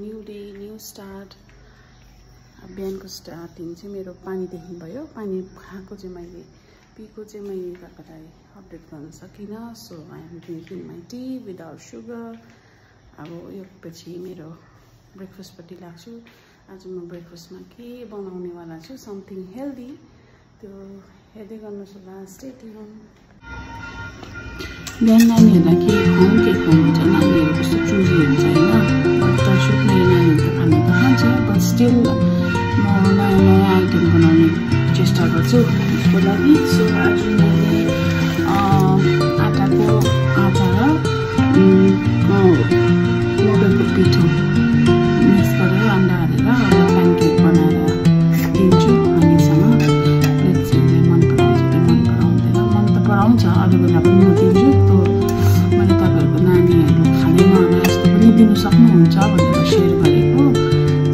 New day new start. बिहानको starting चाहिँ मेरो पानीदेखि भयो। पानी खाएको चाहिँ मैले पिएको चाहिँ मैले तपाईँलाई अपडेट गर्न सकिनँ। So I am drinking my tea without sugar. अब यो पछि मेरो ब्रेकफास्टपट्टि लाग्छु। आज म ब्रेकफास्टमा के बनाउनेवाला छु, समथिङ हेल्दी, त्यो हेर्दै गर्नुहोस् होला। Stay tune. बिहान नानीहरूलाई के खुवाउँ हुन्छ, नानीहरू कस्तो चुजी हुन्छ होइन। टचवुड मेरो नानीहरू त खानु त खान्छ, बट स्टिल म नयाँ नयाँ आइटम बनाउने चेष्टा गर्छु उसको लागि। सो आज मैले आटाको आटा र मोदकको पिठो मिक्स गरेर अन्डा हालेर प्यानकेक बनाएर दिन्छु हामीसँग। उसले मन पराउँछ कि मन पराउँदैन, मन त पराउँछ, अरू बेला पनि म दिन्छु। मैले तपाईँहरूको नानीहरू खाँदैन होला यस्तो पनि दिनु सक्नुहुन्छ भनेर सेयर गरेको।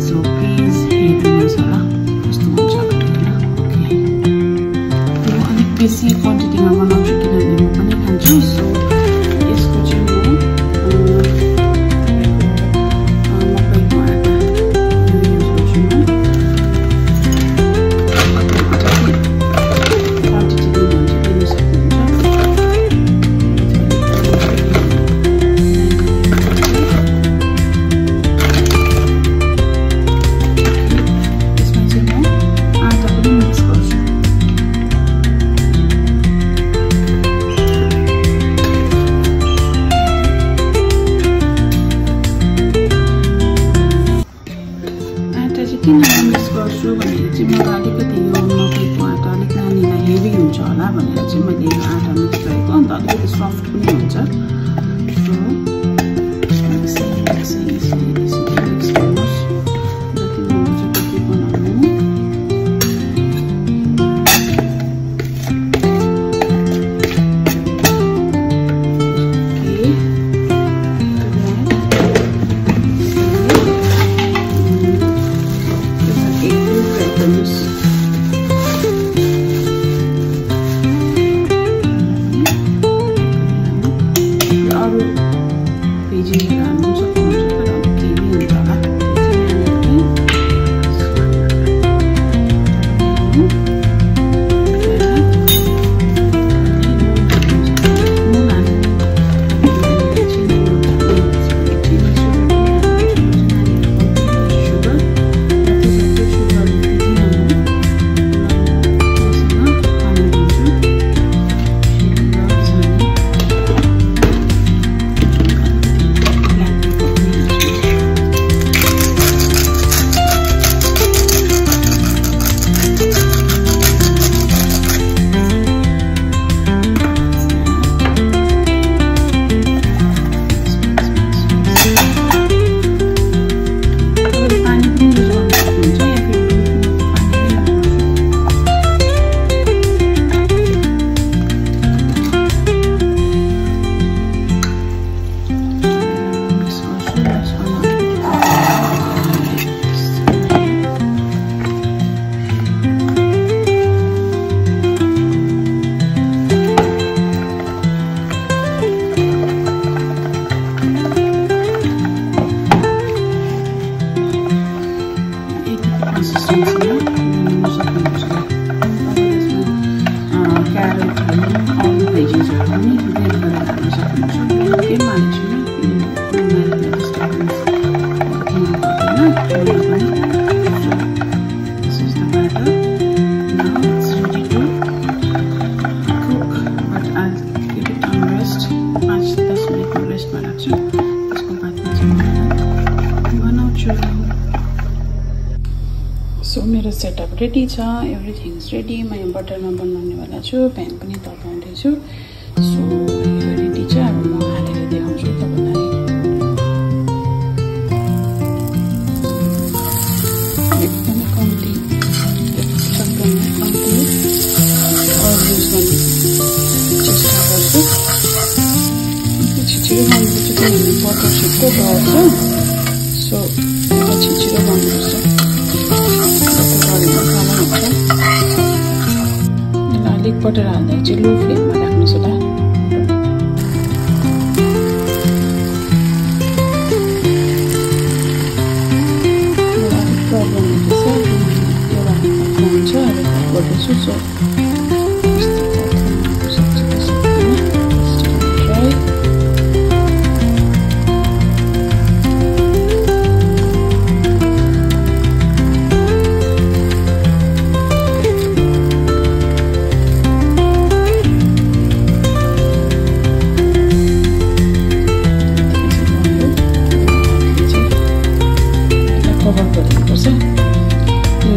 सो प्लिज हेरिदिनुहोस् होला कस्तो हुन्छ भनेर। ओके, त्यो अलिक बेसी क्वान्टिटीमा बनाउँछु किनभने म पनि खान्छु। सो यसको चाहिँ म मकैको आटा युज गर्छु। क्वान्टिटी दिनुहुन्छ दिनु सक्नुहुन्छ। किन मिक्स गर्छु भनेर चाहिँ मलाई अलिकति यो मकैको आटा अलिक नानीलाई हेभी हुन्छ होला भनेर चाहिँ मैले यो आटा मिक्स गरेको। अन्त अलिकति सफ्ट पनि हुन्छ। सो मिक्स गर्नुहोस्, जति हुन्छ त्यति बनाउनु। सो मेरो सेटअप रेडी छ, एभ्रिथिङ इज रेडी। म यो बटरमा बनाउनेवाला छु, प्यान पनि तताउँदैछु। सो यो रेडी छ, अब म हालेर देखाउँछु तपाईँलाई। एकदमै कम्ती सबभन्दा कम्ती अइल युज गर्ने चेष्टा गर्छु। छिटो गर्नुपर्छ किनभने बटर छिटो बढ्छ। सो छिटो गर्नुपर्छ, अलिक बटर हाल्दा चाहिँ लो फ्लेममा राख्नुहोस् होला। प्रब्लम हुँदैछ एउटा हुन्छ रेकर्ड गर्दैछु सो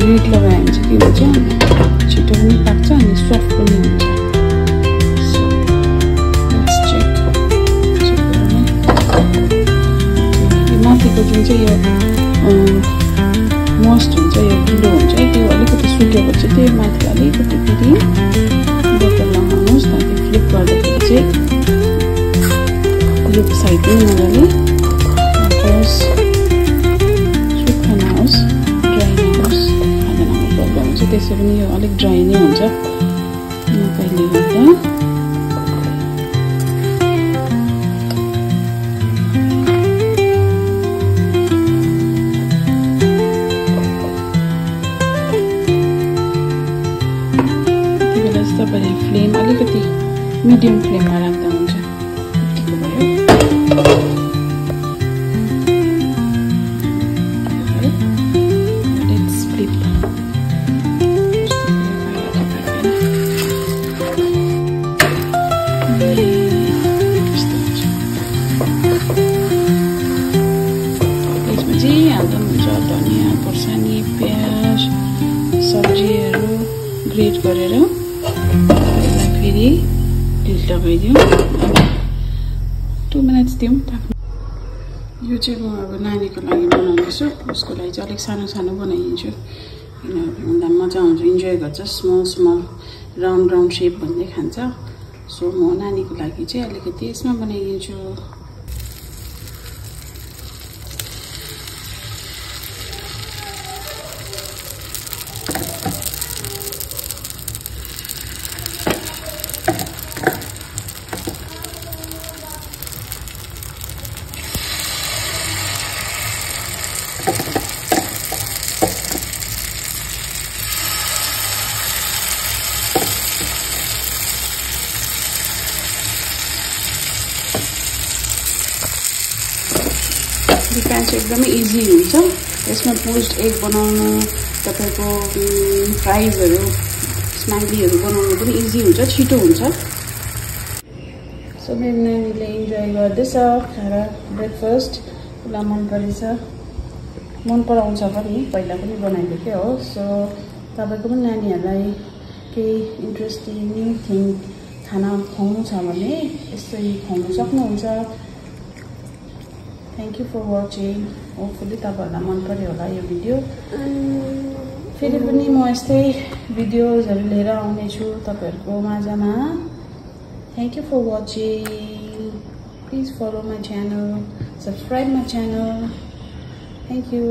रिड लगायो भने चाहिँ के हुन्छ छिटो पनि पाक्छ अनि सफ्ट पनि हुन्छ सो लेट्स चेक यो माथिको जुन चाहिँ यो मोस्ट हुन्छ यो गिलो हुन्छ त्यो अलिकति सुकेपछि त्यो माथि अलिकति फेरि बटर लगाउनुहोस् ताकि फ्लिप गर्दाखेरि चाहिँ यो साइड पनि मजाले होस् सुक्खा नहोस् त्यसै पनि यो अलिक ड्राई नै हुन्छ मकैले गर्दा त्यति बेला चाहिँ तपाईँले फ्लेम अलिकति मिडियम फ्लेममा राख्दा हुन्छ यतिको भयो धनिया खोर्सानी प्याज सब्जीहरू ग्रेट गरेर यसलाई फेरि ढिल लगाइदिउँ 2 मिनट्स दिउँ पाक्नु। यो चाहिँ म अब नानीको लागि बनाउँदैछु उसको लागि चाहिँ अलिक सानो सानो बनाइदिन्छु किनभने उनीहरूलाई मजा आउँछ इन्जोय गर्छ स्मल स्मल राउन्ड राउन्ड सेप भन्दै खान्छ सो म नानीको लागि चाहिँ अलिकति यसमा बनाइदिन्छु। यो प्यान चाहिँ एकदमै इजी हुन्छ यसमा पोच्ड एग बनाउनु तपाईको फ्राइजहरू स्माइलीहरू बनाउनु पनि इजी हुन्छ छिटो हुन्छ। सो मेरो नानीले इन्जोय गर्दैछ खाएर ब्रेकफास्ट उसलाई मन परेछ मन पराउँछ पनि पहिला पनि बनाइदिएकै हो सो तपाईको पनि नानीहरूलाई केही इन्ट्रेस्टिङ न्यू थिङ खाना खुवाउनु छ भने यसरी खुवाउन सक्नुहुन्छ। Thank you for watching. Hopefully तपाईहरुलाई मन पर्यो होला यो भिडियो। फेरि पनि म यस्तै भिडियोजहरु लिएर आउने छु तपाईहरुको माझमा। Thank you for watching. Please follow my channel, subscribe my channel. Thank you.